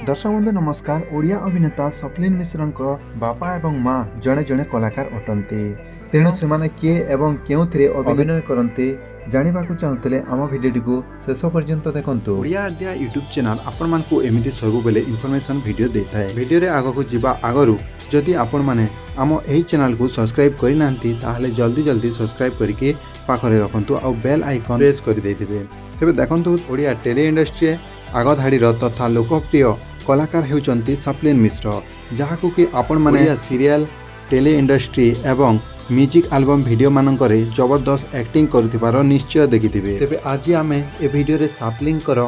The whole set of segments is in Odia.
ଦର୍ଶକ ବନ୍ଧୁ, ନମସ୍କାର। ଓଡ଼ିଆ ଅଭିନେତା ସପ୍ଲିନ ମିଶ୍ରଙ୍କ ବାପା ଏବଂ ମା ଜଣେ ଜଣେ କଳାକାର ଅଟନ୍ତି। ତେଣୁ ସେମାନେ କିଏ ଏବଂ କେଉଁଥିରେ ଅଭିନୟ କରନ୍ତି ଜାଣିବାକୁ ଚାହୁଁଥିଲେ ଆମ ଭିଡ଼ିଓଟିକୁ ଶେଷ ପର୍ଯ୍ୟନ୍ତ ଦେଖନ୍ତୁ। ଓଡ଼ିଆ ଆଦ୍ୟା ୟୁଟ୍ୟୁବ୍ ଚ୍ୟାନେଲ୍ ଆପଣମାନଙ୍କୁ ଏମିତି ସବୁବେଳେ ଇନଫର୍ମେସନ୍ ଭିଡ଼ିଓ ଦେଇଥାଏ। ଭିଡ଼ିଓରେ ଆଗକୁ ଯିବା ଆଗରୁ ଯଦି ଆପଣମାନେ ଆମ ଏହି ଚ୍ୟାନେଲକୁ ସବସ୍କ୍ରାଇବ୍ କରିନାହାନ୍ତି, ତାହେଲେ ଜଲ୍ଦି ଜଲ୍ଦି ସବସ୍କ୍ରାଇବ୍ କରିକି ପାଖରେ ରଖନ୍ତୁ ଆଉ ବେଲ୍ ଆଇକନ୍ ପ୍ରେସ୍ କରିଦେଇଥିବେ। ତେବେ ଦେଖନ୍ତୁ, ଓଡ଼ିଆ ଟେଲି ଇଣ୍ଡଷ୍ଟ୍ରିରେ ଆଗଧାଡ଼ିର ତଥା ଲୋକପ୍ରିୟ କଳାକାର ହେଉଛନ୍ତି ସପ୍ଲିନ୍ ମିଶ୍ର, ଯାହାକୁ କି ଆପଣମାନେ ସିରିଏଲ୍, ଟେଲି ଇଣ୍ଡଷ୍ଟ୍ରି ଏବଂ ମ୍ୟୁଜିକ୍ ଆଲବମ୍ ଭିଡ଼ିଓ ମାନଙ୍କରେ ଜବରଦସ୍ତ ଆକ୍ଟିଂ କରୁଥିବାର ନିଶ୍ଚୟ ଦେଖିଥିବେ। ତେବେ ଆଜି ଆମେ ଏ ଭିଡ଼ିଓରେ ସାପ୍ଲିଙ୍କର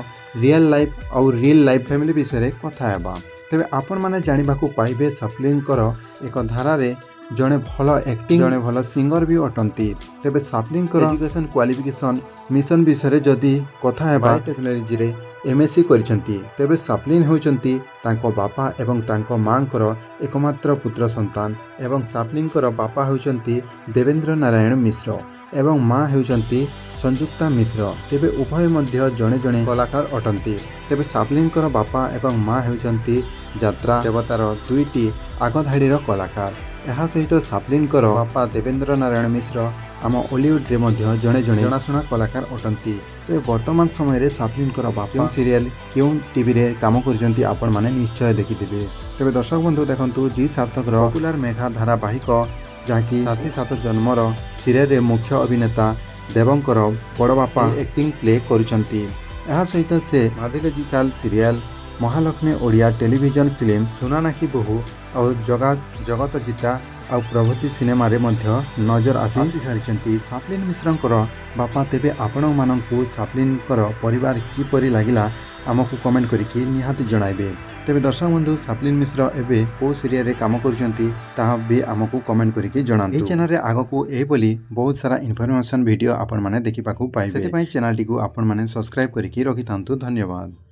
ରିଅଲ୍ ଲାଇଫ୍ ଆଉ ରିଅଲ୍ ଲାଇଫ୍ ଫ୍ୟାମିଲି ବିଷୟରେ କଥା ହେବା। ତେବେ ଆପଣମାନେ ଜାଣିବାକୁ ପାଇବେ, ସାପ୍ଲିଙ୍କର ଏକ ଧାରାରେ ଜଣେ ଭଲ ଆକ୍ଟିଂ, ଜଣେ ଭଲ ସିଙ୍ଗର ବି ଅଟନ୍ତି। ତେବେ ସାପ୍ଲିଙ୍କର ଏଜୁକେସନ୍ କ୍ୱାଲିଫିକେସନ୍ ମିଶନ ବିଷୟରେ ଯଦି କଥା ହେବା, ଟେକ୍ନୋଲୋଜିରେ ଏମ୍ଏସ୍ସି କରିଛନ୍ତି। ତେବେ ସାପ୍ଲିନ୍ ହେଉଛନ୍ତି ତାଙ୍କ ବାପା ଏବଂ ତାଙ୍କ ମାଆଙ୍କର ଏକମାତ୍ର ପୁତ୍ର ସନ୍ତାନ ଏବଂ ସାପ୍ଲିନଙ୍କର ବାପା ହେଉଛନ୍ତି ଦେବେନ୍ଦ୍ର ନାରାୟଣ ମିଶ୍ର ଏବଂ ମା ହେଉଛନ୍ତି ସଂଯୁକ୍ତା ମିଶ୍ର। ତେବେ ଉଭୟ ମଧ୍ୟ ଜଣେ ଜଣେ କଳାକାର ଅଟନ୍ତି। ତେବେ ସାପ୍ଲିନଙ୍କର ବାପା ଏବଂ ମା ହେଉଛନ୍ତି ଯାତ୍ରା ଦେବତାର ଦୁଇଟି ଆଗଧାଡ଼ିର କଳାକାର। ଏହା ସହିତ ସାପ୍ଲିନଙ୍କର ବାପା ଦେବେନ୍ଦ୍ର ନାରାୟଣ ମିଶ୍ର ଆମ ଓଲିଉଡ଼ରେ ମଧ୍ୟ ଜଣେ ଜଣେ ଜଣାଶୁଣା କଳାକାର ଅଟନ୍ତି। ତେବେ ବର୍ତ୍ତମାନ ସମୟରେ ସାପ୍ଲିନଙ୍କର ବାପା କେଉଁ ସିରିଏଲ, କେଉଁ ଟିଭିରେ କାମ କରୁଛନ୍ତି, ଆପଣମାନେ ନିଶ୍ଚୟ ଦେଖିଥିବେ। ତେବେ ଦର୍ଶକ ବନ୍ଧୁ, ଦେଖନ୍ତୁ, ଜି ସାର୍ଥକର ପପୁଲାର ମେଘା ଧାରାବାହିକ, ଯାହାକି ସାଥୀ ସାତ ଜନ୍ମର ସିରିଏଲରେ ମୁଖ୍ୟ ଅଭିନେତା ଦେବଙ୍କର ବଡ଼ ବାପା ଆକ୍ଟିଂ ପ୍ଲେ କରୁଛନ୍ତି। ଏହା ସହିତ ସେ mythological serial Mahalakshmi, Odia television film Sunanakhi Bohu ଆଉ ଜଗା ଜଗତ ଜିତା ଆଉ ପ୍ରଭୃତି ସିନେମାରେ ମଧ୍ୟ ନଜର ଆସି ସାରିଛନ୍ତି ସାପ୍ଲିନ୍ ମିଶ୍ରଙ୍କର ବାପା। ତେବେ ଆପଣମାନଙ୍କୁ ସାପ୍ଲିନଙ୍କର ପରିବାର କିପରି ଲାଗିଲା, ଆମକୁ କମେଣ୍ଟ କରିକି ନିହାତି ଜଣାଇବେ। ତେବେ ଦର୍ଶକ ବନ୍ଧୁ, ସାପ୍ଲିନ୍ ମିଶ୍ର ଏବେ କେଉଁ ସିରିଏଲରେ କାମ କରୁଛନ୍ତି, ତାହା ବି ଆମକୁ କମେଣ୍ଟ କରିକି ଜଣାନ୍ତୁ। ଏହି ଚ୍ୟାନେଲରେ ଆଗକୁ ଏହିଭଳି ବହୁତ ସାରା ଇନଫର୍ମେସନ୍ ଭିଡ଼ିଓ ଆପଣମାନେ ଦେଖିବାକୁ ପାଇବେ। ସେଥିପାଇଁ ଚ୍ୟାନେଲଟିକୁ ଆପଣମାନେ ସବସ୍କ୍ରାଇବ୍ କରିକି ରଖିଥାନ୍ତୁ। ଧନ୍ୟବାଦ।